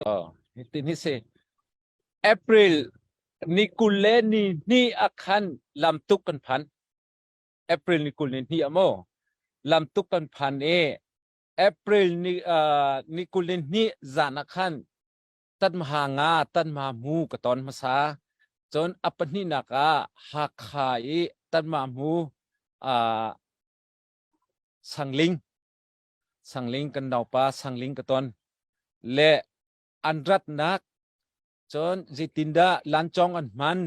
Hitin hi si. April ni 20 le ni hnih ah khan lamtuk kan phan. April ni 20 ni hnih ah maw? Lamtuk kan phan i April ni ni 22 zan ah khan Tatmaha nga Tatma mu ka ton hmasa. Cun a pahnihnak ah Hakha i Tatma mu Sangling Sangling kan naupa Sangling ka ton le an ratnak cun zeitindah lancawng an hman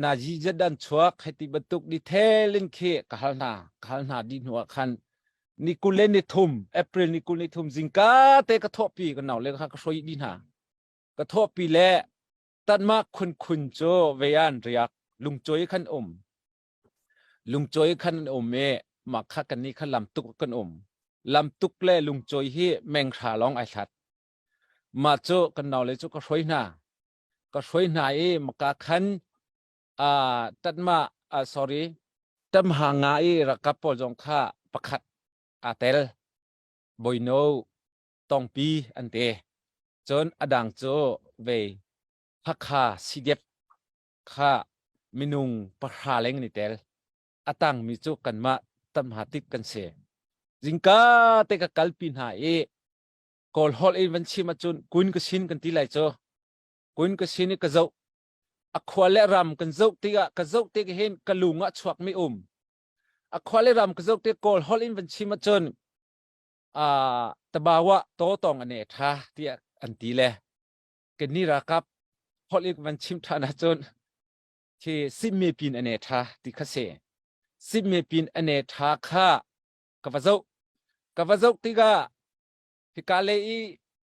na zet an chuak hei ti bantuk detail in khi ka hal hna. Ka hal hna dih hnu ah khan ni 23, April ni 23 zingka te ka thawhpi ka nau le kha ka hroi dih hna. Ka thawhpi le tatmah khun khun cu vean riak lungcawi khan um. Lungcawi khan an um i mah kha kan nih kha lamtuk kan um. Lamtuk le lungcawi hi menghra lawng ai hlat. Mah cu kan nau le cu ka hroi hna. Ka hruai hna i maka khan tatma sorry tamha nga i ralkap pawl zong kha pakhat aa tel. Boino tongpi an te. Cun adang cu ve Hakha CDF kha minung 10 leng an i tel. A tangmi cu kanmah tamha tik kan si. Zingka te ka kalpi hna i Kawl holh in van chim ahcun kun ka sin kan ti lai cu. Kun ka sin i ka zoh. A khua le ram kan zoh tikah ka zoh tik hin ka lung ah chuak mi um. A khua le ram ka zoh tik Kawl holh in van chim ahcun tabawa to tong ane tha tiah an ti le kani ralkap holh in van chim than ahcun khi simmi pin ane tha ti kha si. Simmi pin ane tha kha ka va zoh. Ka va zoh tikah hika le i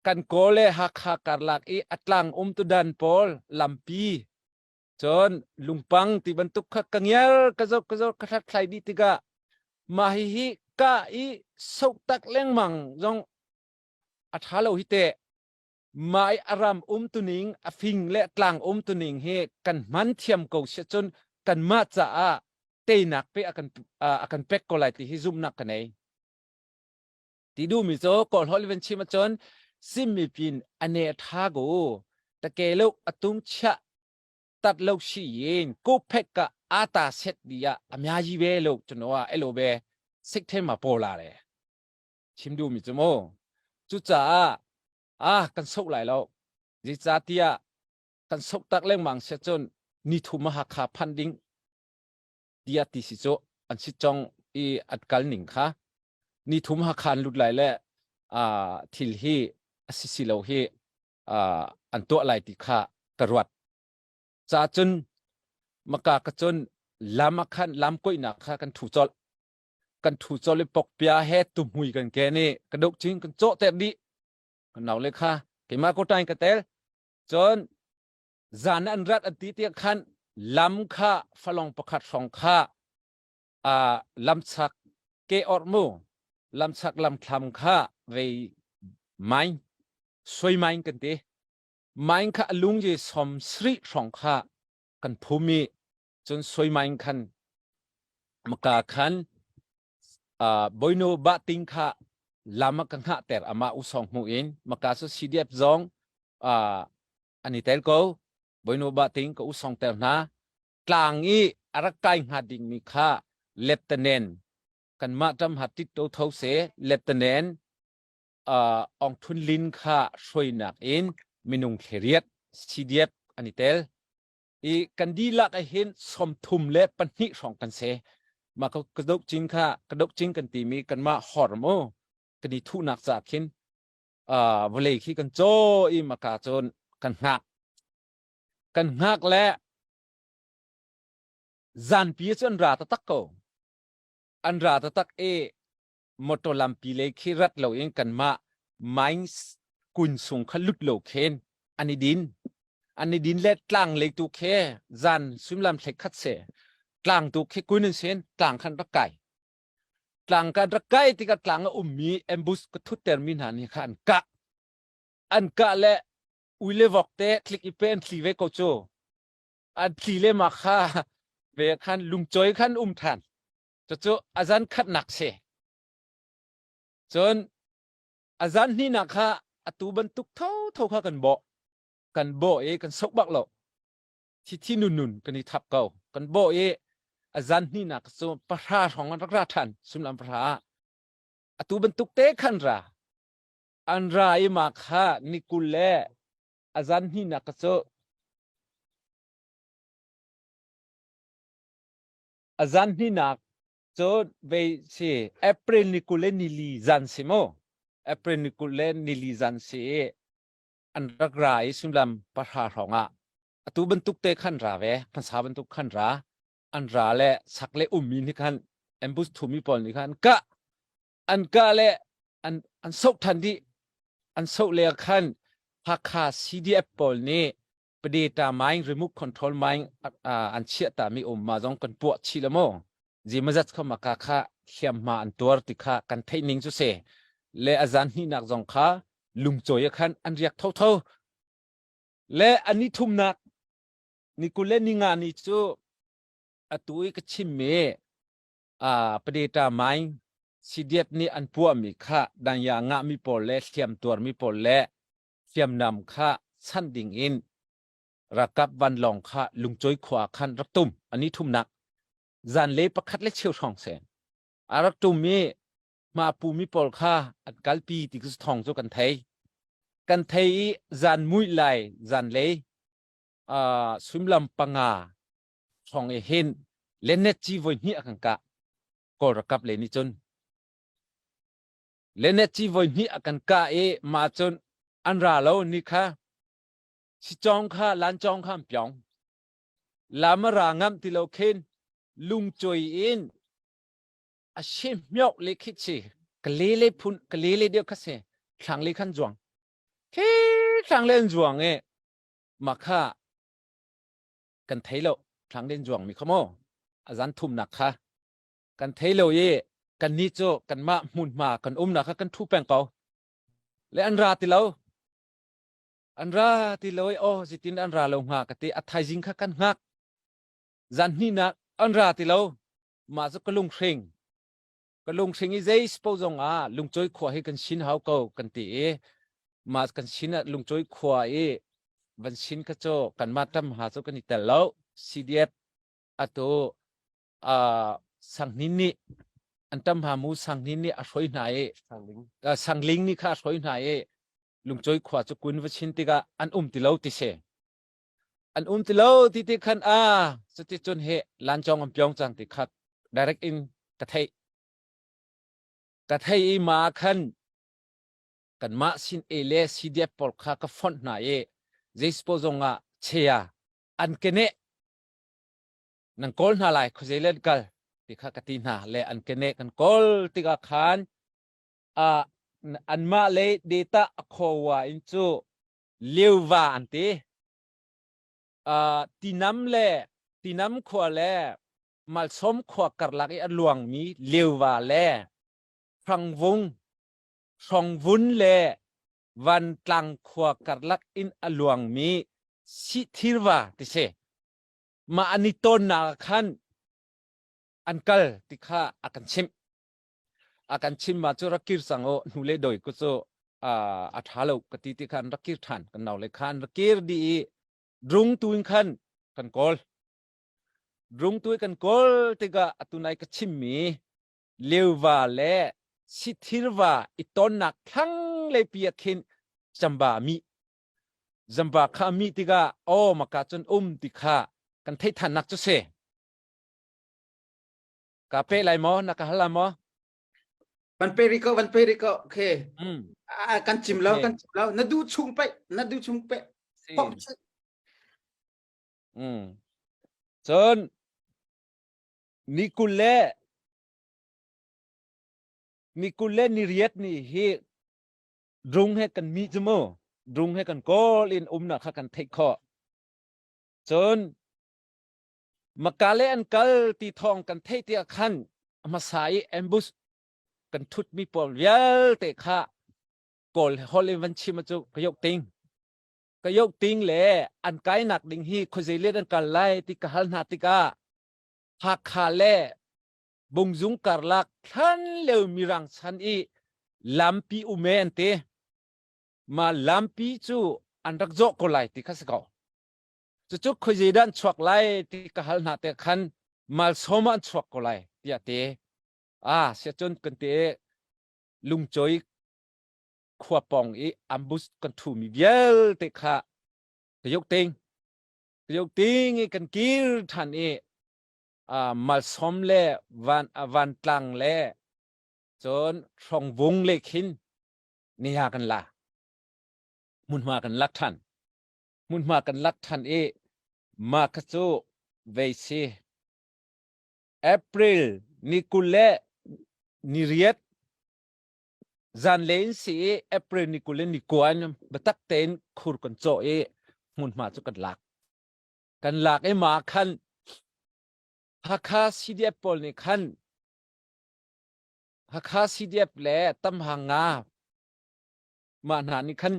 kan Kawl le Hakha karlak i a tlang um tudan pawl lampi cun lungpang ti bantuk kha ka ngiar ka zoh ka zoh ka hlathlai dih tikah mah hihi ka i soh tak lengmang zong a ṭha lo hi teh. Mah i a ram umtuning a fing le tlang umtuning hi kan hman thiam ko siah cun kanmah caah teinak pe a kan pek ko lai ti hi zumhnak ka nei. Ti duhmi cu Kawl holh van chim ahcun simmi pin a ne tha go take lo atung chia tat lo shi yin ko phek ka ata set di ah amya yi ve lo chuno ah elo be sik the ma pola le chim duhmi cu mu. Cucaah ah kan sok lai lo. Zeicahtiah kan sok tak lengmang sia cun ni thum a Hakha phan ding tiah ti si cu an si cong i an kal ning kha ni thum Hakha an lut lai le thil hi a si si lo hi an tuah lai ti kha ka ruat. Ca cun maka ka cun lam ah khan lam koihnak kha kan thu colh. Kan thu colh i pokpia he tuhmui kan ken i ka duk cing kan cawh ter dih. Kan nau le kha keimah ko tain ka tel. Cun zan an rat an ti tiah khan lam kha falong pakhat hrawng kha lamchak ke or mu lamchak lamthlam kha vei main soi main kan ti. Main kha lung ye som sri hrawng kha kan phum i cun soi main khan maka khan boino ba ting kha lam ka hngah ter ama usong hmu in maka cu CDF zong an i tel ko. Boino ba ting ka usong ter hna. Tlang i a rak kai hnga ding mi kha lieutenant kanmah ṭam ha tit to tho se lieutenant Aung Thun Lin kha hruainak in minung thleriat CDF an i tel i kan dihlak ah hin 32 hrawng kan si. Mah ka dok cing kha ka dok cing kan timi kanmah hor mu kan i thuhnak ca khin vawlei khi kan caw i maka cun kan hngak. Kan hngak le zanpi cu an ra taktak ko. An ra taktak i motor lampi lei khi rat loin kanmah mines kun sung kha lut lo khen an i din. An i din le tlang lei tu khe zan suimilam thlei khat se tlang tu khi kun in sen tlang khan rak kai. Tlang kan rak kai tikah tlang a ummi ambush ka thutter mi hna nih kha an kah. An kah le ui le vok te tlik i pe an thli ve ko cu. An thli le ma kha ve khan lungcawi khan um than. Cucu a zan khatnak si. Cun a zan hnihnak kha atu bantuk thotho kha kan bawh. Kan bawh i kan sok bak lo. Thi nun nun kan i thap ko. Kan bawh i a zan hnihnak cu pahra hrawng an rak ra ṭhan suimilam pahra ah. Atu bantuk te khan ra. An ra i ma kha ni 20 le a zan hnihnak cu a zan hnihnak cu vei si April ni 20 le nili zan si mu. April ni 20 le nili zan si i an rak ra i suimilam pahra hrawng ah atu bantuk te khan ra ve hmasa bantuk khan ra an ra le sak le ummi nih khan ambush thumi pawl nih khan kah an kah le an an soh than dih an soh le khan Hakha CDF pawl nih Padeta mine remote control mine an chiah ta mi um ma zong kan puah chih la mu zimazat kha maka kha hliamhma an tuar ti kha kan theih ning cu se le azan hnihnak zong kha lungcawi khan an riak thotho le ani thumnak ni 20 le ni nga ni cu atu i ka chimmi Padeta mine CDF nih an puahmi kha danya ngahmi pawl le hliam tuarmi pawl le hriamnam kha chanh ding in ralkap vanlawng kha lungcawi khua ah khan rak tum ani thumnak zanlei pakhat le cheu hrawng sen a rak tum i hma pumi pawl kha an kalpi ti thawng cu kan thei kan thei i zan muih lai zanlei suimilam panga hrawng i hin lenet ci voi hnih a kan kah kawl ralkap le nih cun Lenet ci voi hnih a kan kah i mah cun an ra lo ni kha sicawng kha lancawng kha an piong. Lam a ra ngam ti lo khin lungcuai in a she hmiok le khi chi ka le le phun ka le le deuh kha se thlang le khan zuang khi thlang le an zuang i mah kha kan thei lo thlang le an zuang mi kha maw a zan thumnak kha Kan thei lo i kannih cu kanmah hmunhma kan umnak kha kan ṭhu peng ko. Le an ra ti lo. An ra ti lo i aw zeitin an ra lo hnga ka ti. A thaizing kha kan hngak. Zan hnihnak an ra ti lo. Mah cu ka lunghring. Ka lunghring i zei spo zong ah lungcawi khua hi kan sin hau ko kan ti i mah kan sin ah lungcawi khua i van sin kha cu kanmah ṭam ha cu kan i tel lo. CDF atu Sangnin nih an ṭam ha mu Sangnin nih a hruai hna i Sangling nih kha a hruai hna i Lungcawi khua cu kun va chin tikah an um ti lo ti si. An um ti lo ti ti khan a cuti cun he lancawng an piong cang ti kha direct in ka theih. Ka thei i ma khan kanmah sin e le CDF pawl kha ka fonh hna i zeispo zong ah chea an keneh nan kawl hna lai khuazei le an kal ti kha ka ti hna le an kene kan kawl tikah khan uh, anmah le data a khowa in cu leuva an ti uh, tinam le tinam khua le malsom khua karlak i a luangmi leuva le hrangvung hrongvun le vantlang khua karlak in a luangmi sithirva ti si mah an i tawnnak ah khan an kal ti kha a kan chimh. A kan chim ma cu rak kir cang u hnu le doi ku cu a ṭha lo ka ti ti khan rak kir ṭhan kan nau le khan rak kir dih i drung tu in khan kan kawl. Drung tu kan kawl tikah atu nai ka chimmi leuva le sithirva i tonnak thlang le pi ah khin chamba mi Zamba kha a mih tikah aw maka cun um ti kha kan theih thannak cu si. Ka pe lai maw? Na ka hal lai maw? Van pe rih ko, van pe rih ko. Okay. Ah, kan chim lo, kan chim lo. Na duh chung pe, na duh chung pe. Si. Cun ni 20 le ni 20 le ni riat ni hi Drung he kan mi cu mu drung he kan kawl in umnak kha kan theih khawh. Cun Makale an kal ti thawng kan theih tiah khan a hmasa i ambush kan thutmi pawl vialte kha kawl hol in van chim cu ka yok ting ka yok ting le an kainak ding hi khuazei let an kal lai ti ka hal hna tikah Hakha le Bungzung karlak thlan leo mirang chan i lampi ume an ti. Ma lampi cu an rak zawh ko lai ti kha si ko. Cucu khuazei dah an chuak lai ti ka hal hna te khan malsawm ah an chuak ko lai tiah te. Ah siacun kan te lungcawi khua pawng i ambush kan thumi vialte kha ka yok ting. Ka yok ting i kan kir than i malsawm le van vantlang le cun hrongvung le khin niha kan la. Hmunhma kan lak than. Hmunhma kan lak than i mah kha cu vei si. April ni 28 zanlei in si i April ni 29 in biatak tein khur kan cawh i hmunhma cu kan lak. Kan lak i mah khan Hakha CDF pawl nih khan Hakha CDF le Tamhang nga mah hna nih khan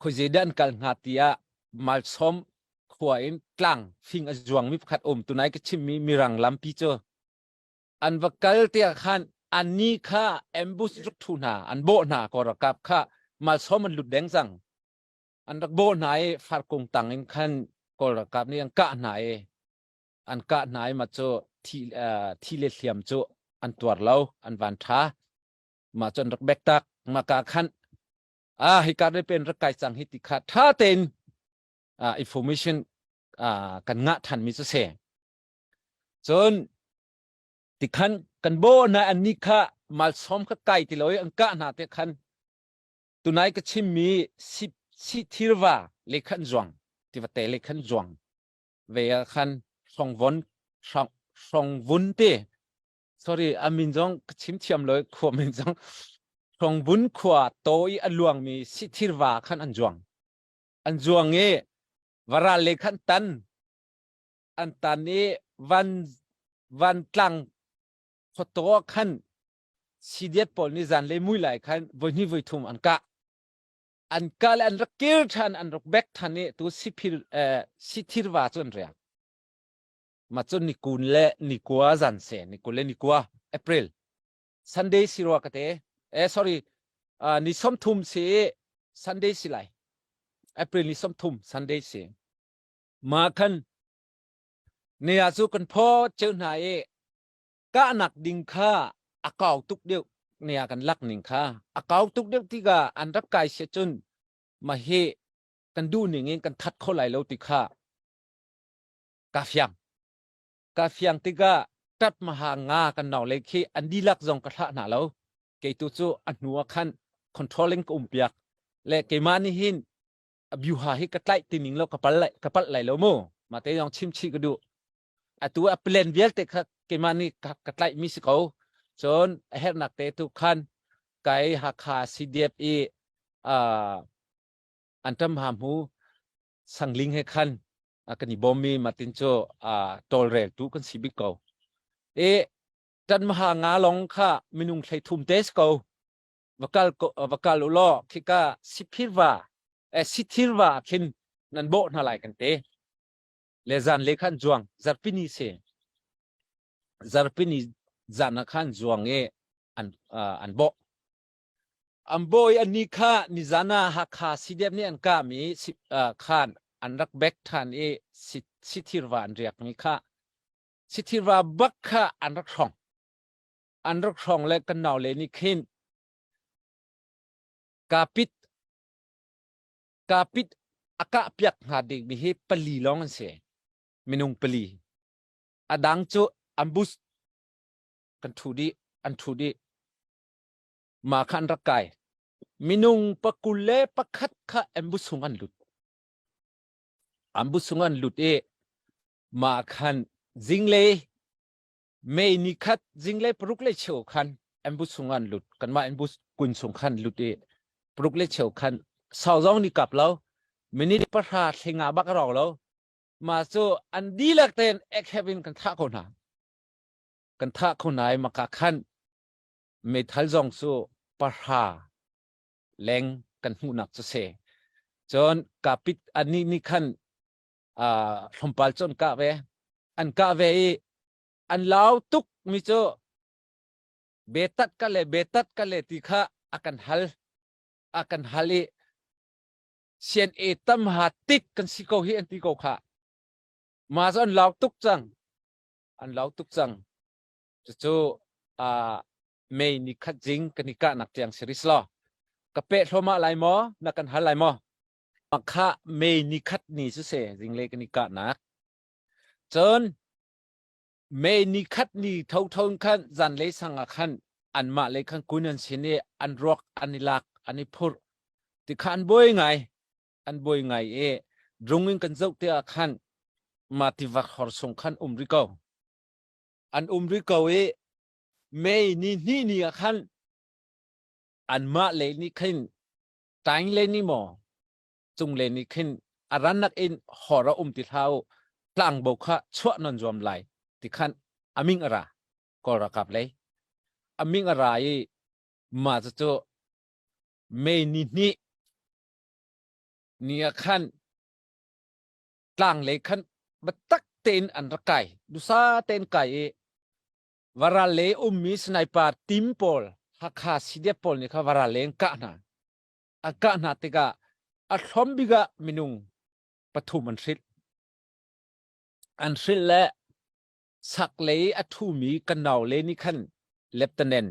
khuazei dah an kal hnga tiah Malsawm khua in tlang fing a zuangmi pakhat um tunai ka chimmi Mirang lampi cu an va kal tiah khan anni kha ambush rak thu hna an bawh hna kaw ralkap kha Malsawm an lut deng cang an rak bawh hna i farkung tang in khan Kawl ralkap nih an kah hna i an kah hna i mah cu thi thi le hliam cu an tuar lo an van ṭha mah cu an rak bek tak mah ka khan ah hika re pen rak kai cang hi ti kha ṭha tein information kan ngah ṭhan mi cu si cun tikhan kan bo hna an ni kha malsawm kha kai ti lo i an kah hna te khan tunai ka chimmi si si thirva le khan zuang tivate le khan zuang ve ah khan hrongvon hrong hrongvun te sorry a min zong ka chim thiam lo khua min zong hrongvun khua to i a luangmi sithirva khan an zuang an zuang i varal le khan tan an tan i van van tlang khuato ah khan CDF pawl nih zan le mui lai khan voi hnih voi thum an kah an kah le an rak kir ṭhan an rak bek ṭhan i tu siphir sithirva cu an riak ma cun ni kun le ni kua zan se ni kul le ni kua April Sunday si rua ka te eh sorry ni 30 si Sunday si lai April ni 30 Sunday si ma khan ne ah cu kan phaw cheu hna i kahnak ding kha a kau tuk deuh ne ah kan lak ning kha a kau tuk deuh tikah an rak kai sia cun ma hi kan duh ning in kan that kho lai lo ti kha ka fiang ka fiang tikah tat maha nga kan nau le khi an dihlak zong ka thlah hna lo kei tu cu a hnu ah khan controlling ka um piak le keimah nih hin abyuha hi ka tlaih ti ning lo ka pal lai ka palh lai lo mu ma te yong chim chi ka duh atu a plan vialte kha keimah nih ka tlaih mi si ko cun a herhnak te tu khan kai Hakha CDF i an tam ha mu sangling he khan kan i bawm mi matin cu tawlrel tu kan si bik ko e tan maha nga long kha minung thlei thum te si ko vakal vakal u law khika siphirva sithirva khin nan bawh hna lai kan te le zan le khan zuang zarpini se zarpini zan ah khan zuang i an an bawh an bawi an ni kha nizan ah Hakha CDF nih an kah mi khan an rak bek than i sithirva an riak mi kha sithirva bak kha an rak hrong an rak hrong le kan nau le nih khin kapit kapit a kah piak hnga ding mi hi pali lawng an si minung pali a dang cu ambush kan thu dih an thu dih ma kha an rak kai minung 21 kha ambush chung an lut ambush chung an lut i ma khan zinglei May ni khat zinglei paruk le cheu khan ambush chung an lut kanmah ambush kun chung khan lut i paruk le cheu khan sau zong ni kap lo minute 10 thlenga bak a rawk lo ma cu an dihlak tein ek heavin kan thah ko hna kan thah ko hna i maka khan meithal zong cu pahra leng kan hmuhnak cu se cun kapit ani ni khan hlawmpal cu an kah ve an kah ve i an lau tuk mi cu betat ka le betat ka le ti kha a kan hal. A kan hal i CNA tam ha tik kan si ko hi an ti ko kha. Ma cu an lau tuk cang. An lau tuk cang. Cucu May ni khat jing kan i kahnak tiang si ris law. Ka peh thluahmah lai maw? Na kan hal lai maw? Makha May ni khat ni cu se zinglei kan i kahnak. Cun May ni khat ni thotho in khan zanlei sang ah khan anmah lei khan kun an sin i an ruak an i lak an i phurh ti kha an buai ngai an buai ngai i drung in kan zoh te ah khan mah tiva hor sung khan um ri ko an um ri ko i May ni hnih ni ah khan anmah lei nih khin taing le ni maw cung le nih khin a rannak in hor a um ti hlah u tlangbo kha chuah nan zuam lai ti khan aming a ra Kawl ralkap lei aming a ra i mah cu May ni hnih ni ah khan tlang lei khan biatak tein an rak kai dusa tein kai i varal lei ummi sniper team pawl Hakha CDF pawl nih kha varal lei an kah hna a kah hna tikah a hlawm bik ah minung pathum an hrilh. An hrilh le chaklei a ṭhumi kan naule nih khan Lieutenant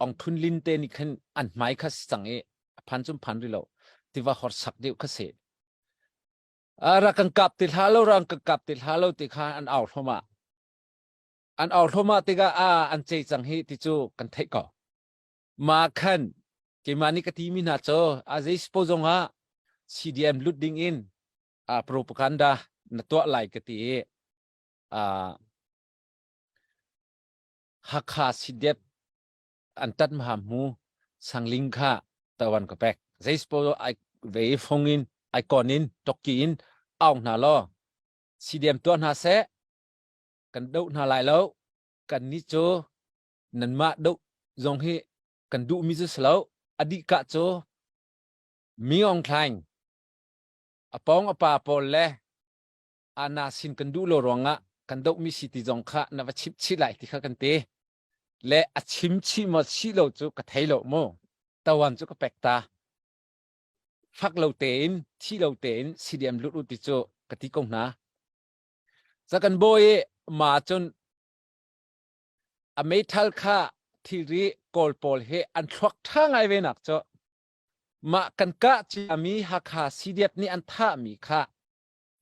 Aung Thun Lin te nih khan an hmai kha si cang i a phan cun phan rih lo tiva hor sak deuh kha si. Rak kan kap ti hlah lo, rak kan kap ti hlah lo ti kha an au hrom ah. An au hrom ah tikah a an cei cang hi ti cu kan theih ko. Ma khan keimah nih ka timi hna cu a zeispo zong ah CDM lut ding in propaganda na tuah lai ka ti i Hakha CDF an tat ma mu sangling kha tawan ka pek zeispo ai ve fong in ai kon in tokki in aung hna law CDM tuah hna seh kan doh hna lai lo kan ni cu nanmah doh zong hi kan duhmi cu si lo a dih ka cu mi Aung Hlaing a pawng a pa pawl le ana sin kan duh lo ruangah kan dohmi si ti zong kha na va chimh chih lai ti kha kan ti le a chim chih maw chih lo cu ka thei lo mu tawan cu ka pek ta fak lo tein thi lo tein CDM lut u ti cu ka ti ko hna ca kan bawi ma cun A meithal kha thilri Kawl pawl hi an thluak ṭha ngai ve nak cu mah kan kah ciami Hakha CDF nih an thahmi kha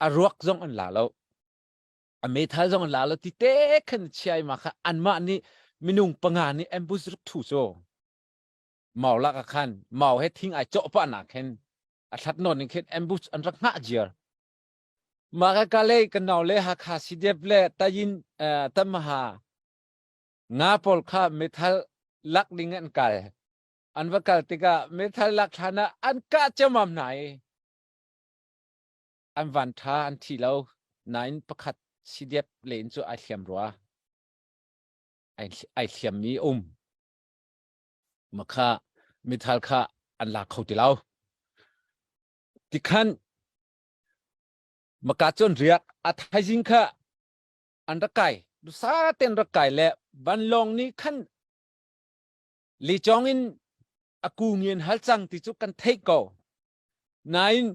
a ruak zong an la lo. A meithal zong an la lo ti te khan chiai ma kha anmah nih minung panga nih ambush ruk thu cu mau lak ah khan mau he thing ai cawh pah nak khin a thlat nawn in khin ambush an rak hngah jiar. Mah ka ka lei kan nau le Hakha CDF le Tayin Tamaha nga pawl kha meithal lak ding an kal. An va kal tikah meithal lak hlan ah an kah ciammam hna i an van ṭha an thi lo. Nain pakhat CDF len cu ai hliam rua. Ai hliammi um. Makha meithal kha an lak kho ti lo. Tikhan Maka cun riak a thaizing kha an rak kai dusa ten rak kai le vanlawng nih khan lechong in a kung in hal cang ti cu kan theih ko nain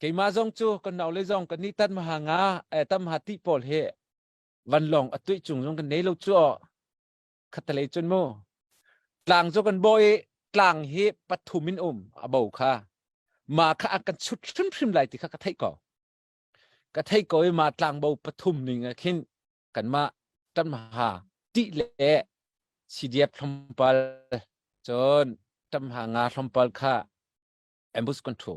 keimah zong cu kan nau le zong kan nih tan maha nga tam ha ti pawl he vanlawng a tuih cung zong kan nei lo cu khatalei cun mu tlang cu kan bawi i tlang hi pathum in um a bo kha ma kha a kan chut hrimhrim lai ti kha ka theih ko ka theih ko i ma tlang bo pathum ning ah khin kanmah ṭamha tih le CDF hlawmpal cun ṭamha nga hlawmpal kha ambush kan thu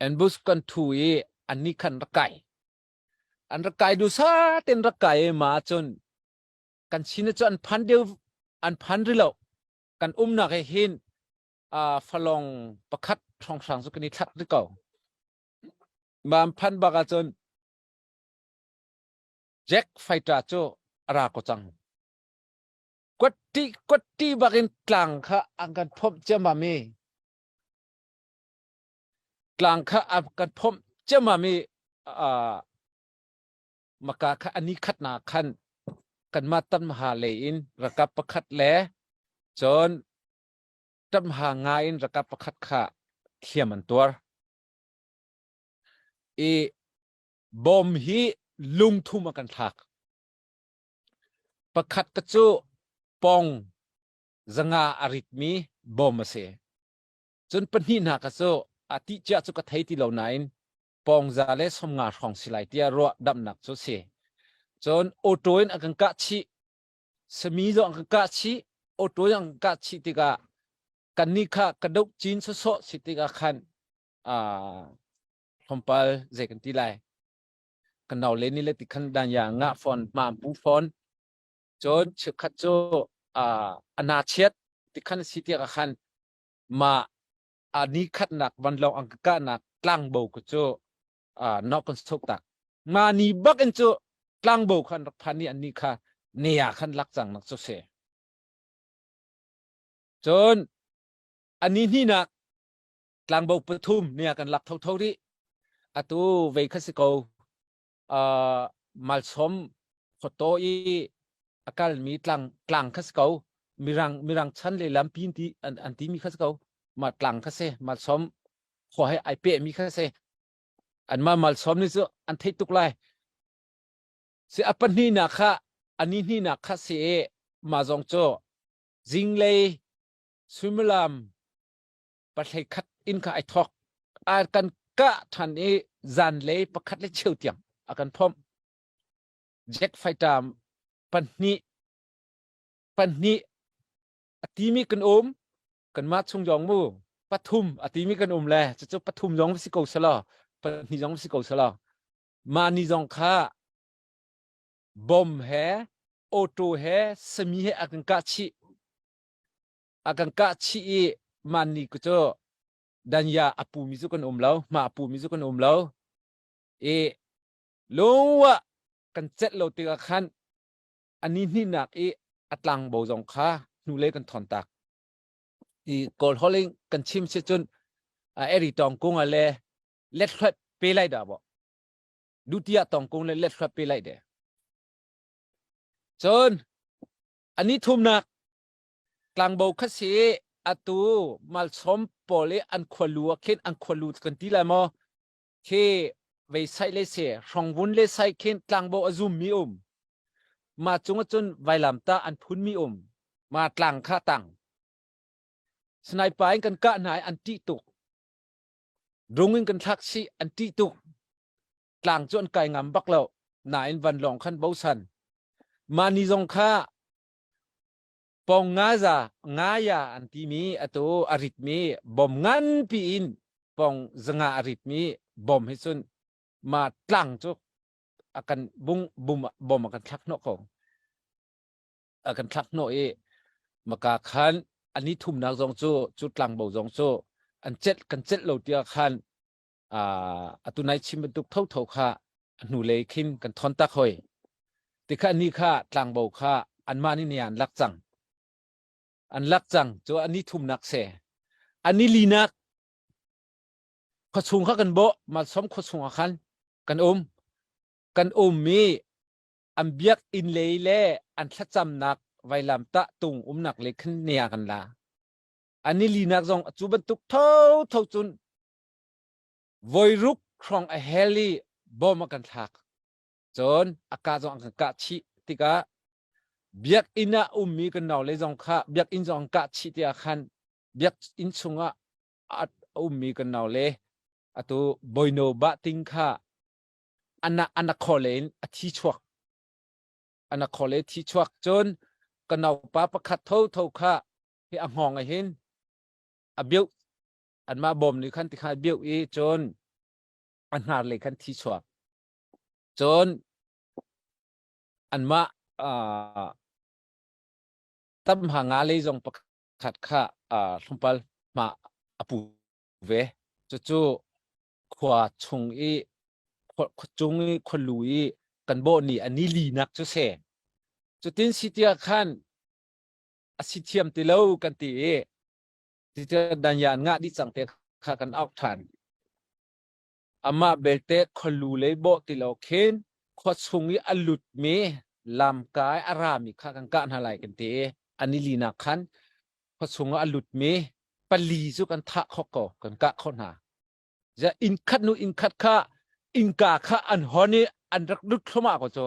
ambush kan thu i anni khan rak kai an rak kai dusa ten rak kai i ma cun kan chin cu an phan deuh an phan ri lo kan umnak he hin falong pakhat hrawnghrang cu kan i thlat ri ko ma an phan bak ahcun Jack fighter cu a ra ko cang kwatti kwatti bakin tlang kha an kan phomh ciammam i tlang kha an kan phomh ciammam i Maka kha a ni khatnak khan kanmah Tanmaha lei in ralkap pakhat le cun Ṭamha nga in ralkap pakhat kha hliam an tuar. I bom hi lungthum a kan thlak. Pakhat ka cu pong zanga a ritmi bom a si. Cun pahnih hna ka cu a tih cia cu ka thei ti lo nain pawngza le 50 hrawng si lai tiah ruah damnak cu si. Cun auto in a kan kah chih. Sami zong an kan kah chih. Auto in an kan kah chih tikah kannih kha ka doh cin sawsawh si tikah khan tlawmpal zei kan ti lai. Kan nau le ni le ti khan dan ya ngah fawn ma pu fawn. Cun chikkhat cu a na chiat ti khan si tikah khan ma a ni khatnak vanlawng an ka kahnak tlangbo ku cu nok kan sok tak. Ma ni bak in cu tlangbo khan rak phan ni an ni kha ne ah khan lak cang nak cu si. Cun ani hninak tlangbo pathum ne ah kan lak thotho rih. Atu vei kha si ko malsawm khuataw i a kalmi tlang tlang kha si ko. Mirang mirang chan le lampi ti an, an timi kha si ko. Ma tlang kha si malsawm khua he ai pehmi kha si. Anmah malsawm nih cu an theih tuk lai. Si a pahnihnak kha a ni hnihnak kha si i mah zong cu zinglei suimilam pahlei khat in kha ai thawk. A kan kah ṭhan i zanlei pakhat le cheu tiang a kan phomh. Jet fighter pahnih pahnih a timi kan um kanmah chung zong mu pathum a timi kan um le cucu pathum zong si ko selaw pahnih zong si ko selaw mah ni zong kha bom he auto he sami he a kan kah chih a kan kah chih i mah ni ku cu danya a pumi cu kan um lo ma a pumi cu kan um lo i lungwa kan celh lo tikah khan ani hnihnak i a tlangbo zong kha hnulei kan thawn tak i kawl holing kan chim si cun eri tong kung a le let hluat pe lai da bo dutia tong kung le let hluat pe lai de cun ani thumnak tlangbo kha si atu malchom pawl i an khualu ah khin an khualu kan ti lai maw khi vei sai le se hrongvun le sai khin tlangbo a zum mi um ma cung cun vailam ta an phun mi um ma tlang kha tang sniper in kan kah hna i an tih tuk drung in kan thlak si an tih tuk tlang cu an kai ngam bak lo nain vanlawng khan bosan ma ni zong kha pong nga za nga ya an timi atu a ritmi bom nganpi in pong zanga a ritmi bom hi cun ma tlang cu a kan bung bum bom a kan thlak hnawh ko a kan thlak hnawh i maka khan ani thumnak zong cu cu tlangbo zong cu an celh kan celh lo tiah khan atu nai chim bantuk thotho kha a hnulei khin kan thon tak hoi tikha ni kha tlangbo kha anmah nih an lak cang an lak cang cu ani thumnak se ani linak khuachung kha kan bawh malsom khuachung ah khan kan um kan um mi an biak inn lei le an thlacamnak vailam tah tung umnak le khin nia kan la ani linak zong cu bantuk tho tho cun Voiruk hrawng a hel i bom a kan thlak. Cun a kah zong an kan kah chih tikah biakinn ah ummi kan naule zong kha biakinn zong an kah chih tikah khan biakinn chungah a ummi kan naule atu Bawino Bahting kha ana ana khawle in a thi chuak. Ana khawle thi chuak cun ka naupa pakhat thotho kha hi a hngawng ah hin a beuh anmah bawm nih khan tikha beuh i cun a hnar lei khan thi chuak cun anmah tamha nga lei zong pakhat kha hlumpal hma a pu ve cucu khua chung i khua chung i khualu i kan bawh ni ani linak cu se cutin si tiah khan a si thiam ti lo kan ti i Danya an ngah dih cang te kha kan auk ṭhan. Amah belte khualu lei bawh ti lo khin khua chung i a lutmi lamka i a rami kha kan kah hna lai kan ti i an i linak khan khua chung ah a lutmi Pali cu kan thah kho ko, kan kah kho hna. Ja inn khat nu inn khat kha innka kha an hon i an rak lut thluahmah ko cu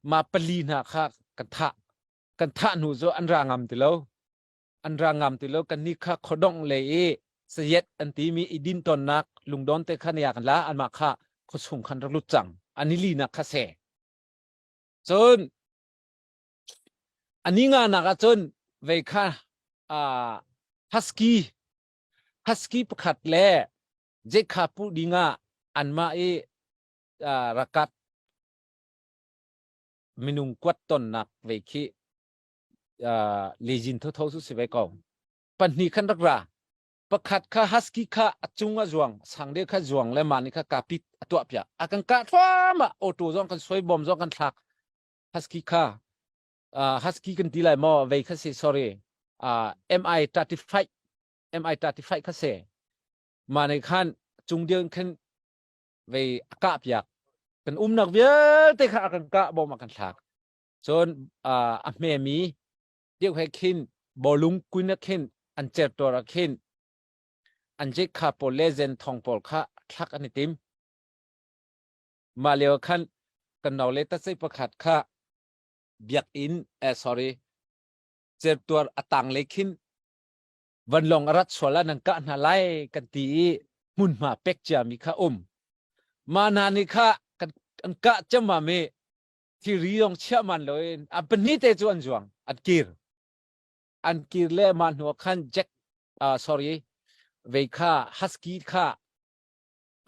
ma pali hna kha kan thah. Kan thah hnu cu an ra ngam ti lo. An ra ngam ti lo. Kan ni kha khodong le i sayet an timi i din tonnak lungdon te kha ne kan la anmah kha khuachung khan rak lut cang. Ani li nak kha se. Cun a ni nga nak ahcun vei kha husky husky pakhat le jekha pu dingah anmah i rakap minung kuat tonnak vei khi lejin thotho su si ve ko. Pahnih khan rak ra. Pakhat kha husky kha a cung a zuang, sang deuh kha zuang le mah nih kha kapit a tuah piak. A kan kah thluahmah, auto zong kan suai, bom zong kan thlak. Husky kha husky kan ti lai maw vei kha si, sorry, MI 35 MI 35 kha si. Mah nih khan cung deuh in khan vei a kah piak. Kan umnak vialte kha a kan kah, bom a kan thlak. Cun a hmemi deuh he khin bawlung kun ah khin an certuar ah khin an jekha pawl le zen thong pawl kha thlak an i tim. Mah lio khan kan nau le tatsei pakhat kha biakinn eh sorry certuar a tang le khin vanlawng a rat sual ah nan kah hna lai kan ti i hmunhma pek ciami kha um. Mah hna nih kha kan an kah ciammam i thilri zong chiah man loin a pahnih te cu an zuang, an kir. An kir le mah hnu ah khan Jack sorry vei kha husky kha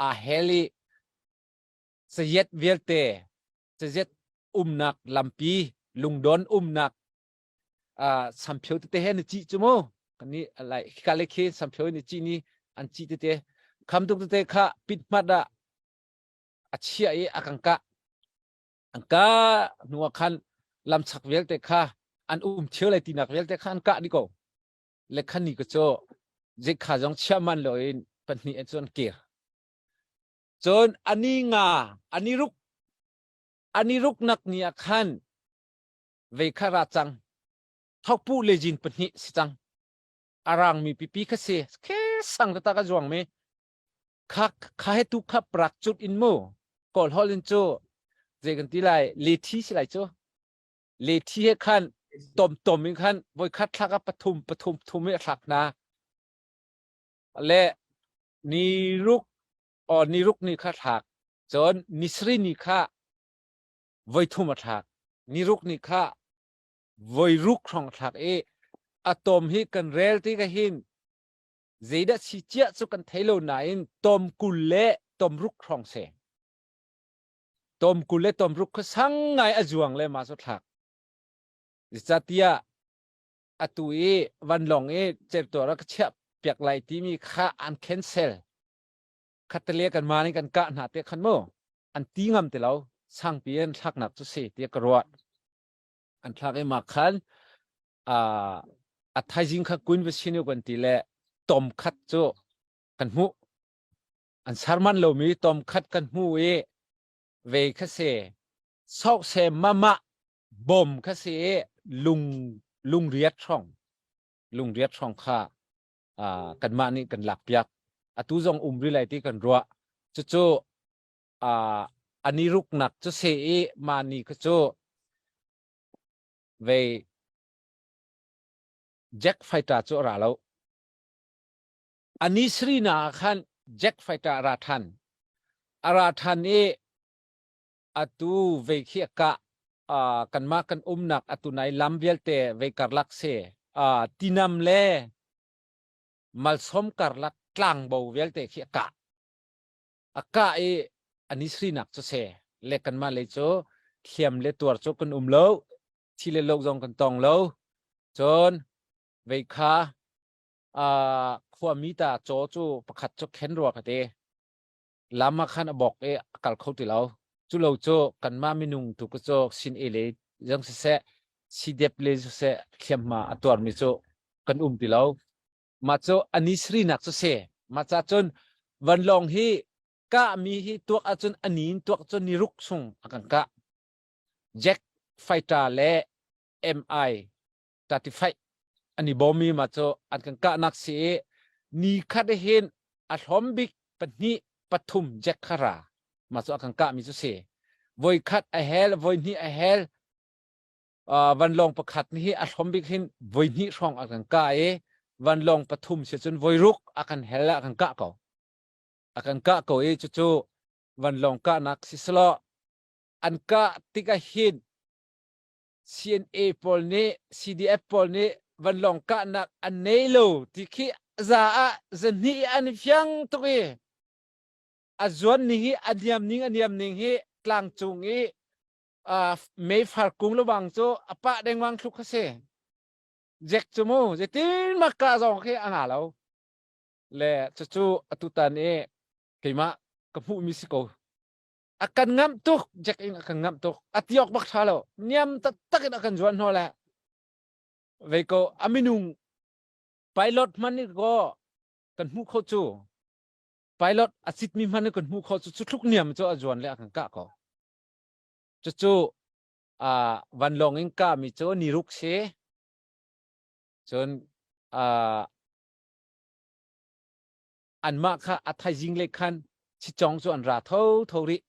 aa hel i sayet vialte sayet umnak lampi lungdon umnak samphio tete he na cih cu mu kan ni lai ka le khi samphio ni ci ni an ci tete kham tuk tete kha pit hmat ah a chia i a kan kah. An kah hnu ah khan lamchak vialte kha an um thio lai tinak vialte kha an kah dih ko. Le khan ni ka cu zikha zong chia man loin pahnih an cu an kir. Cun ani nga ani ruk ani ruk nak ni ah khan vei kha ra cang. Thokpu le jin pahnih si cang. Arang mi pipi kha si khe sang ta ka zuang mi Kha kha he tu kha prak cut in mu kawl hol in cu zei kan ti lai le thi si lai cu le thi he khan tom tom in khan voi khat thlak a pathum pathum thum i a thlak hna le ni ruk o ni ruk ni kha thlak cun ni sri ni kha voi thum a thlak ni ruk ni kha voi ruk hrawng thlak i a tom hi kan rel ti ka hin Zeidah si ciah cu kan thei lo nain tom 20 le tom ruk hrawng si. Tom 20 le tom ruk kha sang ngai a zuang le ma cu thlak. Zeicahtiah atu i vanlawng i certuar ah ka chiah piak lai timi kha an cancel. Khattale kan ma nih kan kah hna te khan mu an ti ngam ti lo sangpi in thlaknak cu si tiah ka ruah. An thlak i mah khan a thaizing kha kun va sin u kan ti le tom khat cu kan hmuh. An sarman lomi tom khat kan hmu i ve kha si sok se mama bom kha si i lung lungriat hrawng lungriat hrawng kha kanmah nih kan lak piak. Atu zong um rih lai ti kan ruah. Cucu ani ruknak cu se i mah ni kha cu vei Jack fighter cu a ra lo. Ani Serena ah khan Jack fighter a ra ṭhan. A ra ṭhan i atu vei khi a kah. Kanmah kan umnak atu nai lam vialte vei karlak si. Tinam le malsawm karlak tlangbo vialte khi a kah. A kah i ani Serena cu si. Le kanmah lei cu hliam le tuar cu kan um lo. Thi le lo zong kan tong lo. Cun vei kha khuami ta caw cu pakhat cu khen rua ka ti. Lam ah khan a bok i a kal kho ti lo. Cu lo cu kanmah minung tu ka cu sin e le zong siseh sidep le siseh hliamhma a tuarmi cu kan um ti lo. Mah cu ani srinak cu si. Mah ca cun vanlawng hi kahmi hi tuak ahcun a ni in tuak cun ni ruk chung a kan kah. Jack fighter le MI 35 an i bawmmi ma cu an kan kahnak si i. Ni khat hin a hlawm bik pahnih pathum jek kha ra. Mah cu a kan kahmi cu si. Voi khat a hel, voi hnih a hel, vanlawng pakhat nih hi a hlawm bik hin voi hnih hrawng a kan kah i vanlawng pathum si cun voi ruk a kan hel a kan kah ko. A kan kah ko i cucu vanlawng kahnak si selaw an kah tikah hin CNA pawl nih CDF pawl nih vanlawng kahnak an nei lo ti khi za ah zahnih an fiang tuk i a zuan ning hi a niam ning a niam ning hi tlangcung i meifar kung lubang cu a pah dengmang thluk kha si jek cu mu zeitin mak ka zong khi a nga lo le cucu atutan i keimah ka hmuhmi si ko a kan ngamh tuk jek in a kan ngamh tuk a tiok bak tha lo niam taktak in a kan zuan hno le vei ko a minung pilot hman ni ko kan hmuh kho cu pilot a citmi hman ni kan hmuh kho cu cu thluk niam cu a zuan le a kan kah ko cucu vanlawng in kahmi cu niruk si cun anmah kha a thaizing le khan chicong cu an ra tho tho rih.